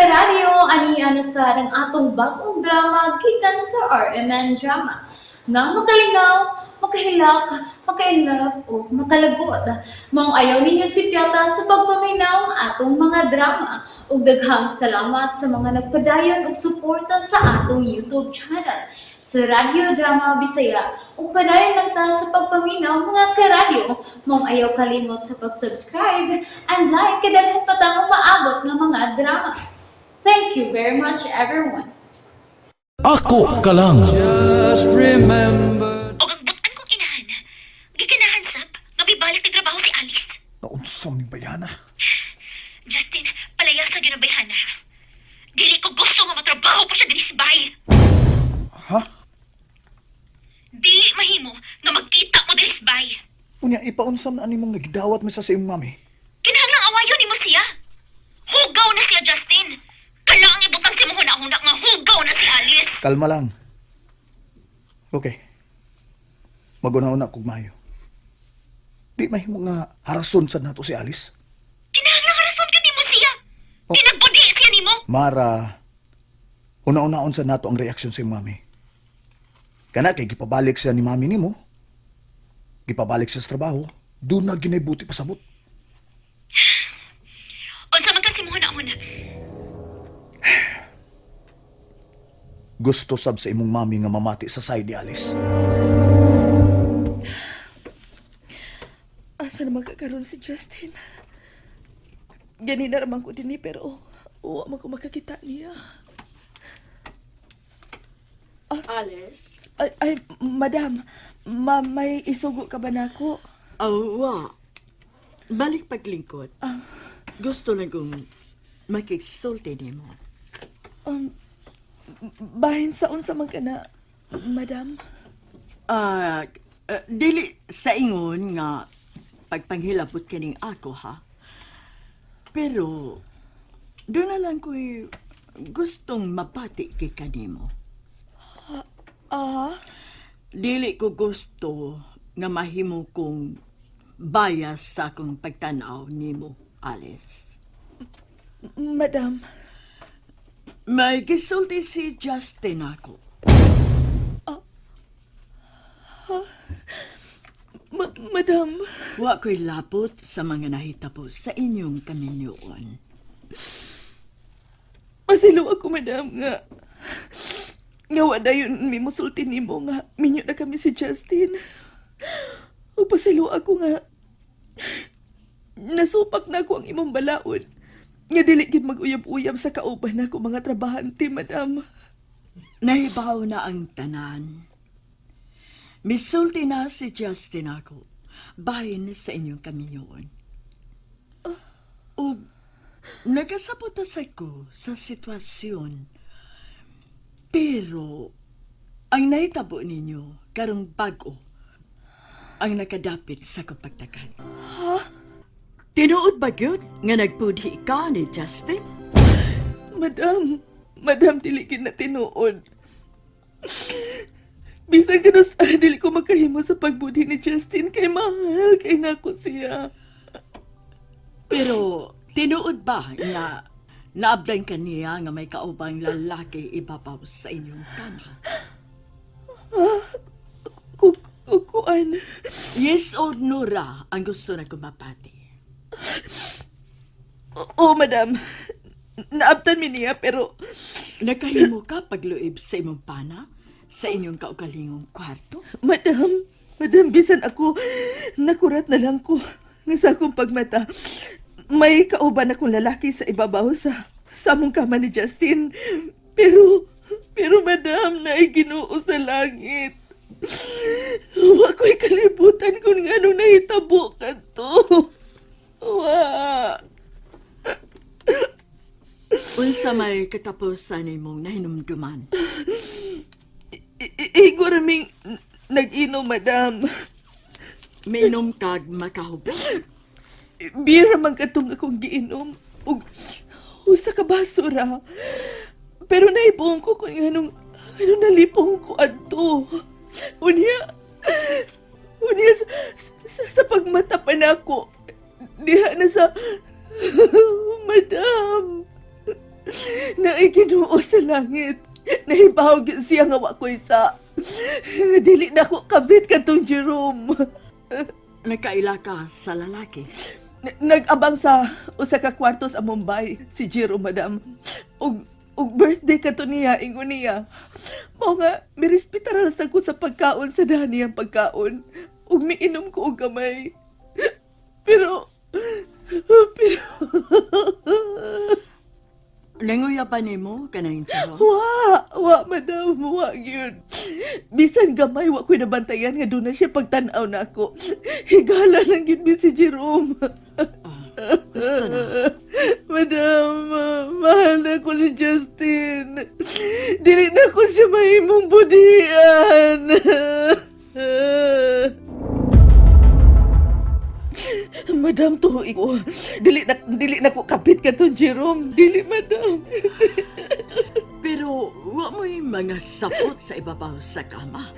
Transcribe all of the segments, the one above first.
Karadyo, ani na sad ang atong bagong drama gikan sa RMN Drama nga makalingaw, makahilak, maka-inlove o makalagot. Maong ayaw ninyo sipyata sa pagpaminaw ang atong mga drama. Ug daghang salamat sa mga nagpadayon og suporta sa atong YouTube channel sa Radyo Drama Bisaya. Ug padayon lang ta sa pagpaminaw, mga karadyo. Maong ayaw kalimot sa pag-subscribe and like kay daghan pa tang umaabot nga mga drama. Thank you very much, everyone. Ako ka lang. Just remember. Og ang butan kong inahan, giganahan sab nga mibalik ng trabaho si Alice. Naunsa man bayhana? Justin, palayasa gyud ang bayhana. Dili ko gusto nga matrabaho pa siya dinhi sa bahay. Ha? Dili mahimo nga magkita mo dinhi sa bahay. Unya, ipaunsa man ani mong nagdawat mo sa imong mami? Kinahanglang awayon nimo siya. Hugaw na siya, Justin. Kana ang ibutang sa imong huna-huna nga hugaw na si Alice. Kalma lang. Okay. Maguna-una kog maayo. Di mahimo nga harason sad nato si Alice. Kinahanglang harason gyud nimo siya. Oh. Pinagbudi siya nimo. Mara, una-unaon sa nato ang reaksyon sa imong mami. Kana kay gipabalik siya ni mami nimo. Gipabalik siya sa trabaho. Doon na ginaybuti pasabot. Unsa man kasi imong huna-huna? Gusto sab sa imong mami nga mamati sa side ni Alice. Asa naman kakaroon si Justin? Ganina raman ko din eh, pero wa man ko makakita niya. Alice? Ay, ay madam, ma may isugo ka ba nako? Awa. Balik paglingkod. Gusto lang kong makigsulti nimo. Bahin sa unsa man ka na, madam? Ah, dili sa ingon nga pagpanghilabot kining ako ha. Pero doon na lang ko'y gustong mapati kay kanimo. Ah, Dili ko gusto nga mahimo kong bias sa akong pagtanaw nimo, Alice. Madam. May gisulti si Justin ako. Madam. Wa ko'y labot sa mga nahitabo sa inyong kaminyoon. Pasaylo ako, madam, nga wa dayon mi musulti nimo nga minyo na kami si Justin. Ug pasaylo ako nga nasupak na ako ang imong balaod nga dili gid mag-uyab-uyab sa kauban nako mga trabahante, madam. Nahibaw na ang tanan. Misulti na si Justin ako bahin sa inyong kaminyoon. Ug nagasabot na sa ko sa sitwasyon. Pero ang nahitabo ninyo karong bag-o ang nakadapit sa kapagtakan. Tinuod ba gyud nga nagpudhi ka ni Justin? Madam, madam, dili gid na tinuod. Bisan kanus dili ko makahimo sa pagbudhi ni Justin kay mahal kay nako siya. Pero tinuod ba nga naabdan ka niya nga may kaubang lalaki ibabaw sa inyong kama? Kukuan. Yes or no ra ang gusto na kumapati. Oo, madam. Naabtan mi niya pero Nakahimo ka pagluib sa imong pana sa inyong kaugalingong kwarto? Madam, madam, bisan ako nakurat na lang ko nga sa akong pagmata. May kauban akong lalaki sa ibabaw sa among kama ni Justin. Pero madam, naay Ginoo sa langit. Wa ko'y kalibutan kung nganong nahitabo kadto. Wa. Unsa may katapusan nimong nahinumduman? Igo raming nag-inom, madam. Miinom kag makahubog? Bira man katong akong giinom. Ug usa ka baso ra. Pero naibuong ko kung anong nalipong ko adto. Unya sa pagmata pa nako. Diha na sa, madam. Naay Ginoo sa langit. Nahibaw gyud siya nga wa ko'y sa. Nga dili na ko kabit katong Jerome. Nakaila ka sa lalaki. Nag-abang sa usa ka kwarto sa Mumbai si Jerome, madam. Ug ug birthday kato niya, ingon niya. Mao nga mirespetaral sa ko sa pagkaon sa dani ang pagkaon. Ug miinom ko og gamay. Pero pero Nanguya ba nimo kanang Jerome? Wa, wa madam, wa gyud. Bisan gamay wa ko'y nabantayan nga doon na siya pagtan-aw na ako. Higala lang gyud mi si Jerome. Gusto na. Madam, mahal na ko si Justin. Dili na ko siya mahimong budian. Madam, tuhoy ko. Dili na ko kapit ka to, Jerome. Dili, madam. Pero wa mo'y mga sapot sa ibabaw sa kama.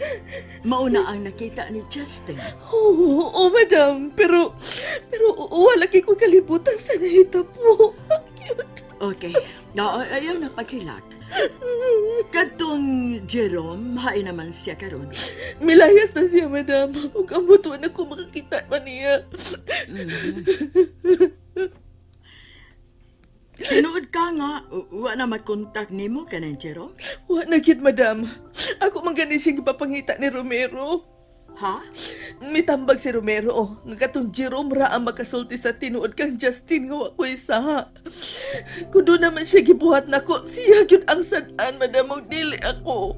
Mauna ang nakita ni Justin. Oo, oo, madam. Pero, pero wala kay ko kalibutan sa nahitabo. Cute. Okay. Na, ayaw na paghilak. Kadtong Jerome, hain naman siya karon. Milayas na siya, madam. Huwag ang butuan ako makakita pa niya. Tinuod ka nga, wa na makontak nimo kanang Jerome? Wa na gyud, madam. Ako man gani siyang gipapangita ni Romero. Ha? Mitambag si Romero. Nga katong Jerome ra ang makasulti sa tinuod kang Justin nga wa ko'y saha. Kung doon naman siya gibuhat nako, siya gyud ang sad-an, madam. Og dili ako.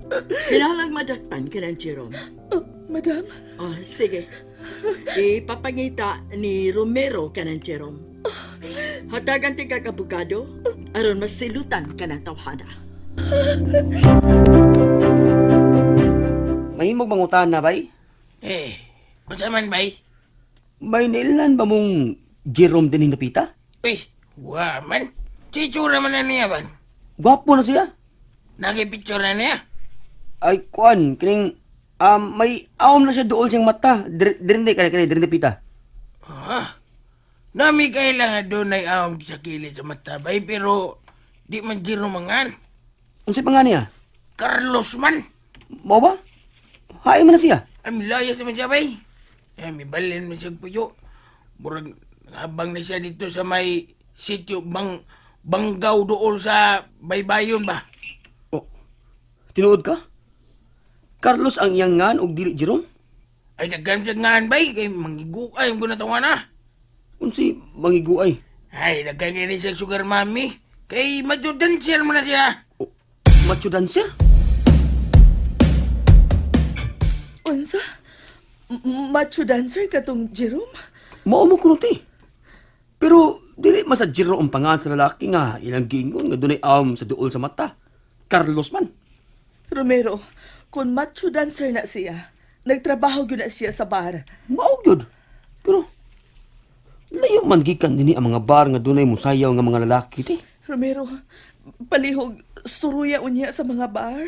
Kinalang madakpan kanang Jerome. Oh, madam? Oh, sige. Ipapangita ni Romero kanang Jerome. Hatagan ti kakabugado, aron masilutan ka ng tawhana. Mahimog mangutan na bay? Eh, unsa man bay? May nailan ba mong Jerome din napita? Uy, wa man. Sitsura man na niya ban. Gwapo na siya. Nakipicture na niya. Ay, kuan, kining, may awom na siya dool siyang mata. Dirinde, kani, kani, dirinde pita. Ah, nami kailangan doon ay awam sa kilid sa mata bay, pero di man Jerome mangan. Unsay pa nga niya? Carlos man. Mao ba? Hain man na siya. Ay, milayas naman siya bay. Eh, may balin man siya puyo. Murag, habang na siya dito sa may sitio bang Banggaw dool sa baybayon ba? Oh, tinuod ka? Carlos ang iyang ngan og dili Jerome? Ay, daghan siya ngan bay, kay mangiguay ang gunatawa na. Unsay mangiguay? Ay, daghan niya siya sugar mami. Kay madyo-dancer mo na siya. Oh, macho dancer? Unsa? Macho dancer katong Jerome? Mao mo kuno ti. Pero dili man sa Jerome ang pangalan sa lalaki nga ilang giingon nga dunay awom sa duol sa mata. Carlos man. Romero, kung macho dancer na siya, nagtrabaho gyud na siya sa bar. Mao gyud. Pero layo man gikan dinhi ang mga bar nga dunay musayaw nga mga lalaki ti. Romero, palihog, suruya unya sa mga bar.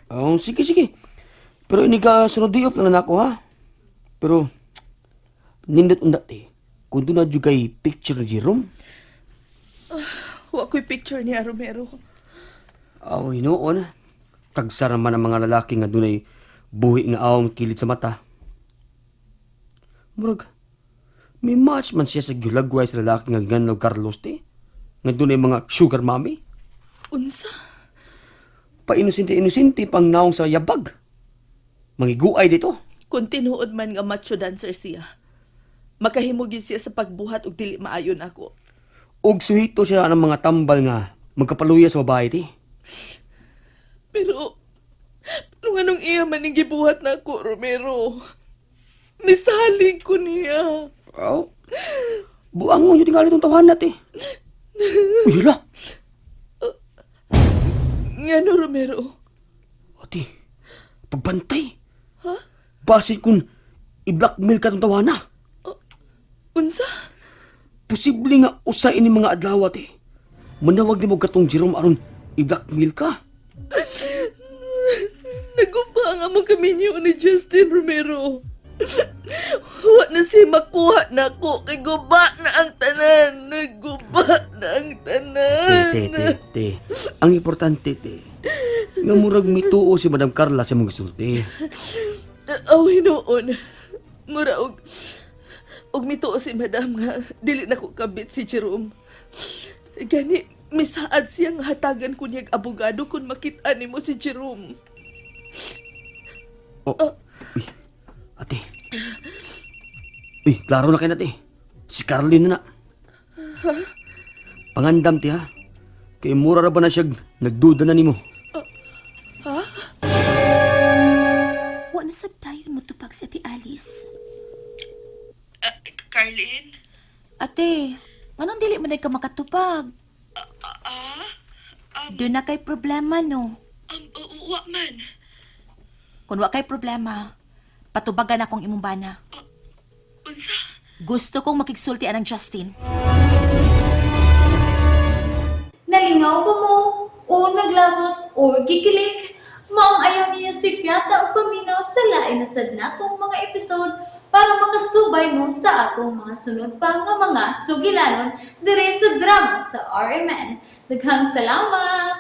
Oh, sige sige. Pero ini ka sunod di off na nako ha. Pero nindot unda ti. Kung doon na jud kay picture ni Jerome. Wa ko'y picture niya, Romero. Aw, hinuon. Tagsa naman ang mga lalaki nga dunay buhi nga awom kilid sa mata. Murag, may match man siya sa gilagway sa lalaki nga giganlaw Carlos ti. Nga dunay mga sugar mommy. Unsa? Painusinte-inusinte pang naong sa yabag. Mangiguay dito. Kung tinuod man nga macho dancer siya, makahimo gyud siya sa pagbuhat og dili maayon ako. Og suhito siya ng mga tambal nga magkapaluya sa babae ti. Pero, pero nganong iya man ning gibuhat na ako, Romero? Misalig ko niya. Aw. Buang mo yung tingali itong tawahan natin. Uy, hala. Ngano, Romero? Ate, pagbantay. Ha? Basin kung i-blackmail ka itong tawana. Unsa? Posible nga usay ini mga adlaw, ate. Manawag ni mo katong Jerome aron i-blackmail ka. Nagumpa nga mo kami niyo ni Justin Romero. Wa na siya makuha na ako kay guba na ang tanan. Guba na ang tanan. Te, te, te. Ang importante, te. Nga murag mituo si Madam Carla sa mga gisulti. Aw, hinuon. Mura og mituo si Madam nga dili na ko kabit si Jerome. Gani, misaad siya nga hatagan ko niyag abogado kung makita nimo si Jerome. Oh. Uy, ate. Uy, klaro na kayo na, te. Si Carlin na na. Pangandam, te, ha? Kay mura ra ba na siya nagduda na nimo? Wa na sab tayo mo tupag si Ate Alice. Carlin? Ate, anong dili man ka makatupag? Doon na kay problema, no? Wa man. Kung wa kay problema, patubagan akong imong bana. Unsa? Gusto kong makigsulti anang Justin. Nalingaw ba mo? O naglagot o gikilig? Maong ayaw niyo si Piata o paminaw sa lain na sad natong mga episode para makasubay mo sa atong mga sunod pa nga mga sugilanon dire sa drama sa RMN. Daghang salamat!